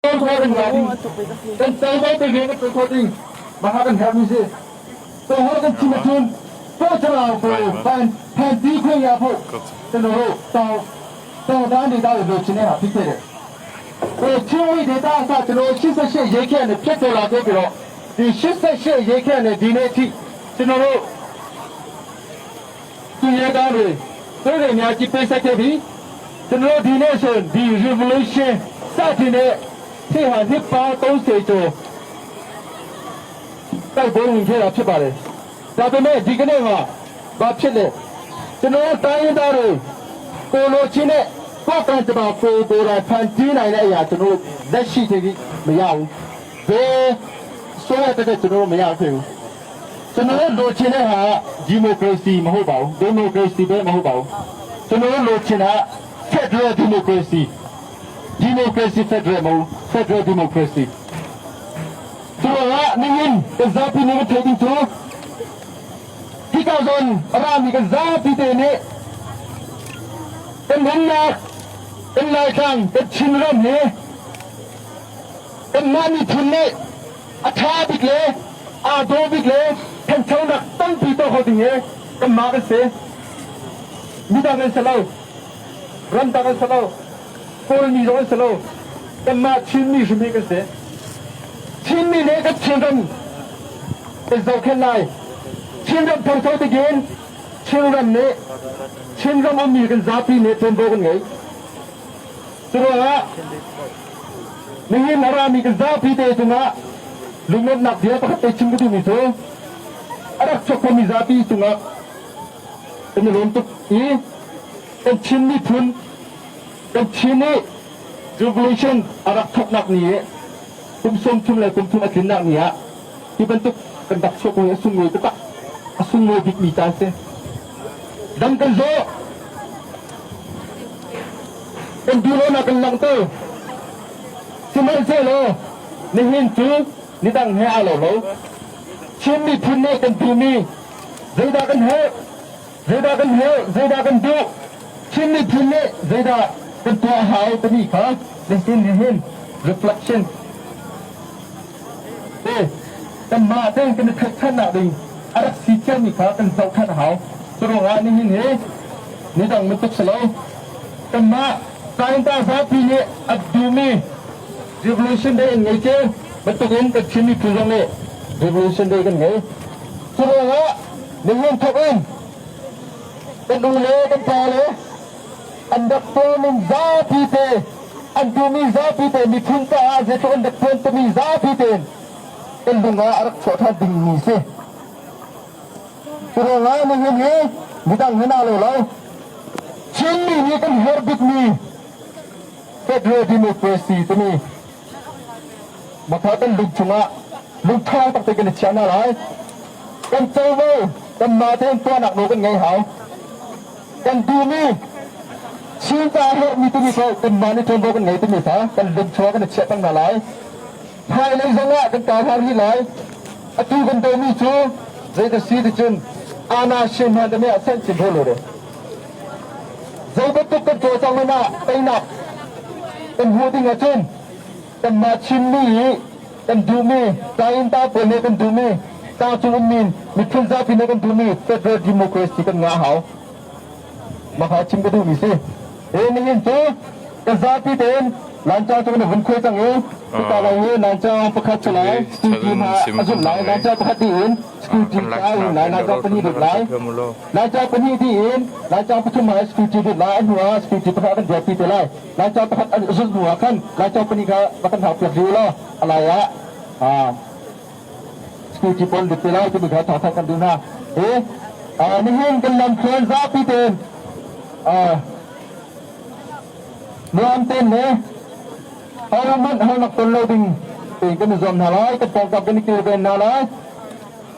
Kan covo te rian kan tuan khawh ding maha kan herhmi si. Tohor kan chim ahcun pawcharau ko pan phan ti khuai ya pho kan ro tau tau dan de da lo chin ha phit de. ဟိုချင်းဝိဒေတာအစကျွန်တော်88ရေးခဲ့နေဖြစ်ပေါ်လာခဲ့ပြီးတော့ဒီ88ရေးခဲ့နေဒီနေ့အထိကျွန်တော်တို့သူရဲကောင်းတွေတို့တွေအများကြီးပေးဆက်ခဲ့ပြီးကျွန်တော်တို့ဒီနေ့ဆိုဒီ revolution စတင်တဲ့ဖြစ်ဟာနှစ်ပေါင်း30ကျော်တိုက်ပွဲဝင်ခဲ့တာဖြစ်ပါတယ်။ဒါပေမဲ့ဒီကနေ့မှာဘာဖြစ်လဲကျွန်တော်တို့တိုင်းရင်းသားတွေကိုလိုချင်းနဲ့ကိုယ်ကံတပါကိုကိုယ်တိုင်ဖန်တီးနိုင်တဲ့အရာကျွန်တော်တို့လက်ရှိတည်းမရဘူး။ဘယ်ဆိုရတဲ့ကျွန်တော်တို့မရခဲ့ဘူး။ကျွန်တော်တို့လိုချင်တဲ့ဟာဒီမိုကရေစီမဟုတ်ပါဘူး။ဒီမိုကရေစီပဲမဟုတ်ပါဘူး။ကျွန်တော်တို့လိုချင်တာဖက်ဒရယ်ဒီမိုကရေစီဒီမိုကရေစီဖက်ဒရယ်မဟုတ်ဖက်ဒရယ်ဒီမိုကရေစီသူတို့ကနင်းကစားပြီးနေတဲ့သူဒီကောင်ဇွန်ရာမီကစားပြီးတဲ့နေเป็นนักเป็นนายช่างเป็นชินร่ำนี้เป็นมามีทุนนี่อาชาบิกเลยอาโดบิกเลยแผ่นเช้าหนักตั้งปีโตเขาถึงเงี้ยกันมากันเสียมีดังกันสลาวรำดังกันสลาวโกลมีร้อยสลาวกันมาชินมีชุมีกันเสียชินมีเนี่ยก็ชินรำเป็นเจ้าแค่ไหนชินรำทองเท่าตะกินชินรำเนี่ยชินรำมีกันซาปีเนี่ยจนโบกันไงตัวละนี่นารามีกันซาปีเตจุงะลุงนนักเดียวปกติชิมก็ดูมีโซอารักชกมีซาปีจุงะเป็นลมตุกอีเป็นชินนี่ทุนเป็นชินนี่ revolution อารักชกนักนี้กุมส้มทุ่มเลยกุมทุ่มอาทิตย์นักนี้ที่บรรทุกกันดักชกเลยสุงเลยตะสุงเลยบิ๊กมีจานเซดังกันโซเป็นดูโลนักกันลังเตอ sihmanhsehlaw nihin cu nidang he aa lo lo. Chin miphun nih kan duhmi zeidah kan herh, zeidah kan herh, zeidah kan duh, Chin miphun nih zeidah kan tuah hau timi kha nihin nihin reflection te kanmah tein kan i theih ding a rak si ciami kha kan zoh ṭhan a hau. Cu ruangah nihin hi nidang bantuk si lo. Kanmah Tainta zapi nih a duhmi Revolution Day in ngei cio bantukin kan Chin miphun zong nih Revolution Day kan ngei. Cu ruangah nihin thawk in kan u le kan pa le an rak tuarning zapi te an duhmi zapi te miphun caah zeitluk an rak tuan timi zapi tein kan lung ah a rak chuah ṭhan dingmi si. Cu ruangah nihin hi midang he naa lo lo. Chinmi nih kan herh bikmi federal democracy timi makha kan lung chungah lungṭhawng taktak kan i chiah hna lai. Kan covo kanmah tein tuahnak nawl kan ngei hau. Kan duhmi Chin ca herhmi timi kha kanmah nih ṭuanvo kan ngei timi kha kan lung chungah kan i chiah cang hna lai. Hmailei zongah kan kai hna rih lai. Atu kan domi cu zei si ti cun ana shin hman te ah sen chin holo de. Zei bantuk kan cawlcang man ah teinak kan hmuh ding ahcun kanmah Chinmi i kan duhmi Tainta pawl nih kan duhmi tlangcung ummi miphun zapi nih kan duhmi federal democracy kan ngah hau. Maka chim ka duhmi si. He nihin cu kan zapi tein Lancang cu kan vun khuai cang i hika lai hi Lancang pakhat cu lai school team ha a zulh lai Lancang pakhat dih in school team ka a lai Lancang pahnih lut lai Lancang pahnih dih in Lancang pathum ha school team lut lai a hnu ah school team pakhat kan dirpi te lai Lancang pakhat a zulh hnu ah khan Lancang pahnih kha va kan hau piak rih law a lai ah school team pawl lut te lai timi kha thawngthanh kan duh hna. Hi nihin kan lamthluan zapi tein nuam tein le hohmanh harnak ton lo ding tein kan i zuam hna lai, kan pawngkam kan i kilven hna lai.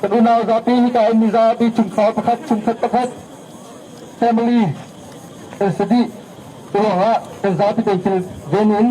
Kan unau zapi hika in mizapi chungkhar pakhat, chungkhat pakhat, family kan si dih. Cu ruangah kan zapi tein kilven in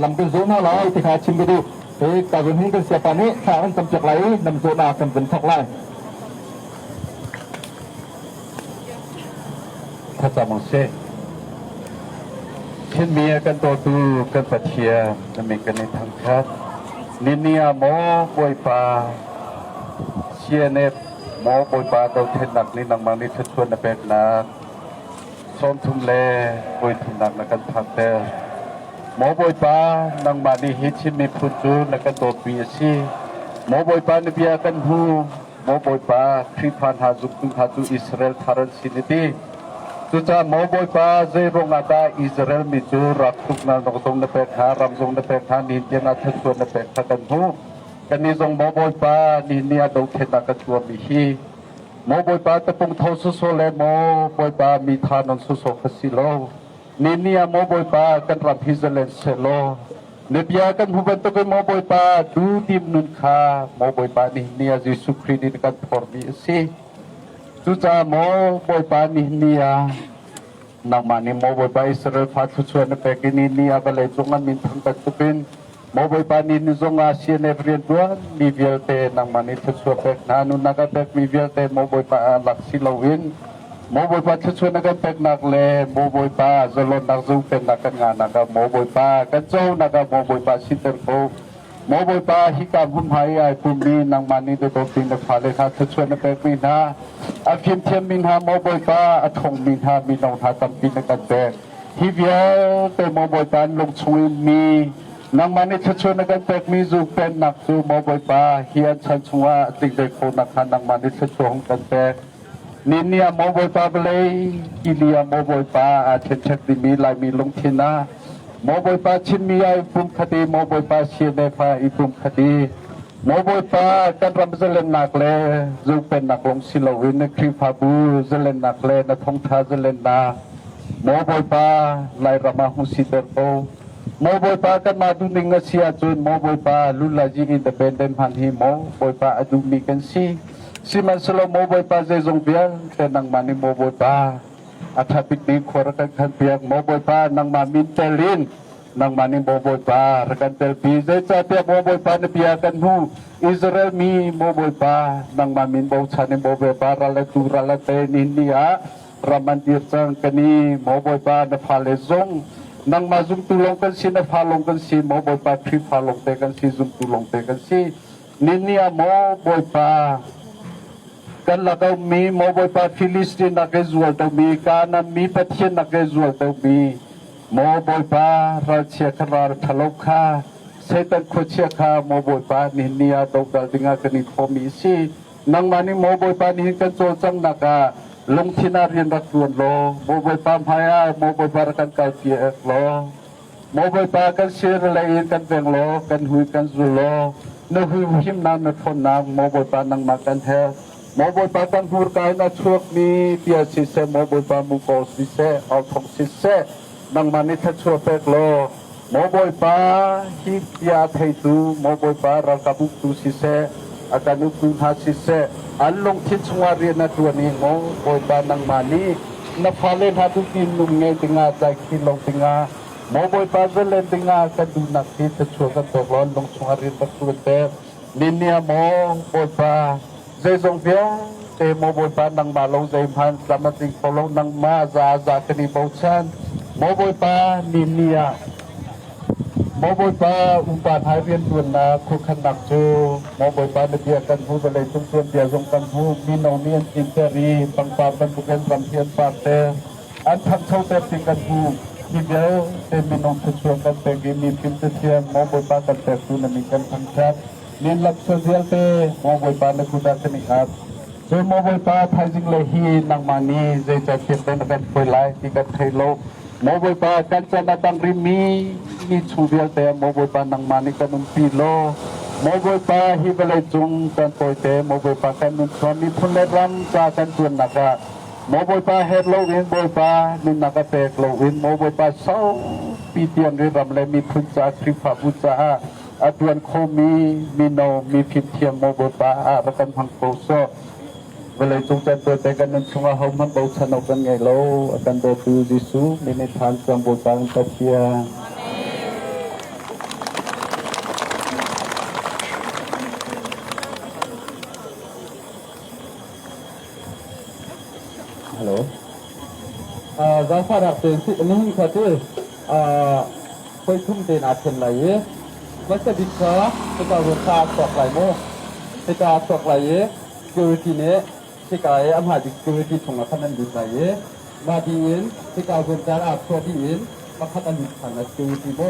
lam kan zawh hna lai ti kha chim ka duh. Hi ka zun hin kan siapa nih thla kan campiak lai i lam zawhnak kan vun thawk lai. Thlacam u sih. Chinmi a kan dawtu kan Pathian na min kan in thangṭhat. Nini ah maw Bawipa CNF maw Bawipa dothlennak nih nangmah nih thluachuah na peknak 30 le voi thumnak na kan phakter. Maw Bawipa nangmah nih hi Chin miphun cu na kan dawtmi a si. Maw Bawipa na bia kan hmu. Maw Bawipa Khrihfa hna zumtu hna cu Israel thar an si na ti. Cucaah maw Bawipa, zei ruangah dah Israel mi cu raltuknak zong na pek hna, ram zong na pek hna, nihin tiang ah thluachuah na pek kha kan hmuh. Kannih zong maw Bawipa, nihin ni ah dothlennak kan tuahmi hi, maw Bawipa, tapung tho sawsawh le maw Bawipa, mi tha non sawsawh kha si lo. Nihin ni ah maw Bawipa, kan ram hi zalen seh law, na bia kan hmu bantukin maw Bawipa, duhdim nun kha maw Bawipa, nihin ni ah Jesuh Khrih nih na kan phormi a si. Cucaah maw Bawipa nihin ni ah nangmah nih maw Bawipa Israel fa thluachuah na pek i ni ni ah vawlei cung an min thang bantukin maw Bawipa ni ni zong ah CNF rianṭuan mi vialte nangmah nih thluachuah pek hna nunnak a pekmi vialte maw Bawipa ah lak si loin maw Bawipa thluachuah na kan peknak le maw Bawipa zalonnak zohfennak kan ngahnak ah maw Bawipa kan conak ah maw Bawipa siter ko. Maw Bawipa, hika hmunhma i ai pummi nangmah nih dawt ding na fale hna thluachuah na pekmi hna, a fimthiammi hna Maw Bawipa, a ṭhawngmi hna mino hna tampi na kan pek. Hi vialte Maw Bawipa an lung chung in mi nangmah nih thluachuah na kan pekmi zungpennak cu Maw Bawipa, hi an chan chungah a tling ve kho nakhnga nangmah nih thluachuah hung kan pek. Ni ah maw Bawipa vawlei, tili ah maw Bawipa aa ṭhenṭhek dingmi Laimi lungthin ah maw Bawipa Chinmi ah i pumkhat i maw Bawipa CNF ah i pumkhat i maw Bawipa kan ram zalennak le zungpennak lawng si loin Khrihfabu zalennak le na thawngṭha zalennak maw Bawipa Lairam ah hung siter ko. Maw Bawipa kanmah duhning a si ahcun maw Bawipa lulazi independent hmanh hi maw Bawipa a duhmi kan si. Sihmanhsehlaw maw Bawipa zeizong vialte nangmah nih maw Bawipa a ṭha bikmi khua rak kan khanpiak maw Bawipa nangmah min tel in nangmah nih maw Bawipa rak kan telpi zeicahtiah maw Bawipa na bia kan hmu Israel mi maw Bawipa nangmah min bochan in maw Bawipa ral le tu ral le te nihin ni ah ram an dir cang kani maw Bawipa na fale zong nangmah zumtu lawng kan si na fa lawng kan si maw Bawipa Khrihfa lawng te kan si zumtu lawng te kan si Nihin ah maw Bawipa kan lak a ummi maw Bawipa Filistin nak i zual deuhmi Kanaan mi Pathian nak i zual deuhmi maw Bawipa ralchia kha ral ṭhalo kha Satan khuachia kha maw Bawipa nihin ni ah dohdal dingah kan i thawhmi a si. Nangmah nih maw Bawipa nihin kan cawlcanghnak ah lungthin ah rian rak ṭuan law maw Bawipa hmai ah maw Bawipa rak kan kalpi law Maw Bawipa kan sir lei in kan veng law kan hui kan zul law na hui himnak na ṭhawnnak maw Bawipa nangmah kan herh. Maw Bawipa kan hmurka in a chuakmi bia siseh maw Bawipa muko siseh authawng siseh nangmah nih thluachuah pek law maw Bawipa hi bia theitu maw Bawipa ralkap uktu siseh a kan uktu hna siseh an lungthin chungah rian a ṭuan i maw Bawipa nangmah nih na fale hna duhpi nung ngei dingah daikhi lo dingah maw Bawipa zalen dingah kan duhnak hi thluachuah kan pek law lung chungah rian rak ṭuan te ninia maw Bawipa zeizong vialte maw Bawipa nangmah lo zeihmanh tlam a tling kho lo nangmah za za kan i bochan maw Bawipa ninia Maw Bawipa, upa hna rianṭuannak khuakhannak cu Maw Bawipa na bia kan hmu, vawleicung tuanbia zong kan hmu, mino nih an tlinter i pangpar bantukin ram hi an parter, an ṭhangchoter ti kan hmu. Hi vialte minung thluachuah kan pek i mi fim cathiam Maw Bawipa kan pektu na min kan thangṭhat. Min lamsual vialte Maw Bawipa na kut ah kan i ap. Cun Maw Bawipa, thaizing le hi nangmah nih zeicahtiah na kan hruai lai ti kan thei lo. Maw Bawipa, kan can a tang rihmi ni chung vialte ah Maw Bawipa nangmah nih kan umpi law, Maw Bawipa, hi vawlei cung kan tawite, Maw Bawipa kan nunchuan miphun le ram ca kan ṭuannak ah, Maw Bawipa her loin Bawipa nunnak a pek loin Maw Bawipa saupi tiang i ram le miphun ca Khrihfabu caah a ṭuan khomi mino mi fimthiam Maw Bawipa ah rak kan hmang ko sawh. Vawleicung can tuante kan nun chungah hohmanh bochan awk kan ngei lo. A kan dawtu Jesuh min i than cang Bawipa kan Pathian. Hello. Zaangfahnak tein nihin kha cu Hoi thum tein aa ṭhen lai i hmasa bik kha hika zawn kha aa chuak lai mu. Hika aa chuak lai i security nih hika i a hmai bik security chungah khan an lut lai i mah ding in hika zawn caan aa chuah dih in pakhat a lut ṭhan lai security mu.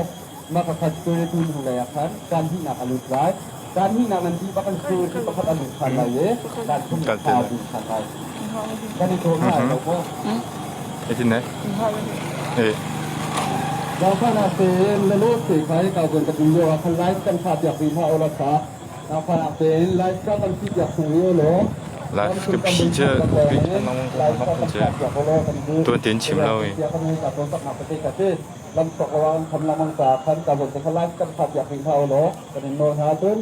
Mah pakhat security hnulei ah khan caan hnihnak a lut lai. Caan hnihnak nan dih bak in security pakhat a lut ṭhan lai i caan thumnak kha aa ding ṭhan lai. Kan i dawh hna lo maw? Eitin ne? Eh. Zaufana tein le lo te khai ka zon ka ding lio ah khan live kan tha piak rih hna ola kha. Zaufana tein live ka kan ti piak chung ri lo. Live ka phi che pi nang nang che. Tuan tin chim lo i. Lam sok awang kham lamang ta khan ka zon ka live kan tha piak rih hna lo. Kan in nawl hna cun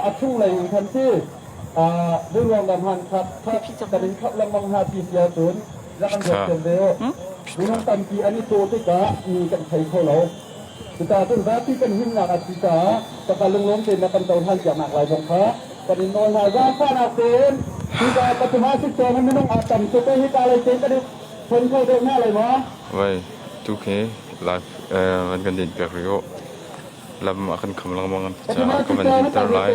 a chung lei in khan si buruang dam han khat kan in khap lengmang hna ti si ahcun rak an ruat thiam ve u. Minung tampi an i cawh tikah mi kan thei kho lo. Cucaah cun zapi kan himnak a si caah saka lunglawm tein na kan cohlan piaknak lai zong kha kan in nawl hna. Zaangfahnak tein hika pathum ah siseh minung aa tam tuk i hika lei tein kan i ṭhen kho deuh hna lai maw? Vai tu khi live van kan din piak rih u. Lam a kan kham lengmang caah ka van dinter lai.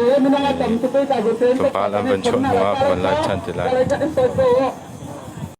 Tlawmpal an van chuah hnu ah ka van live ṭhan te lai.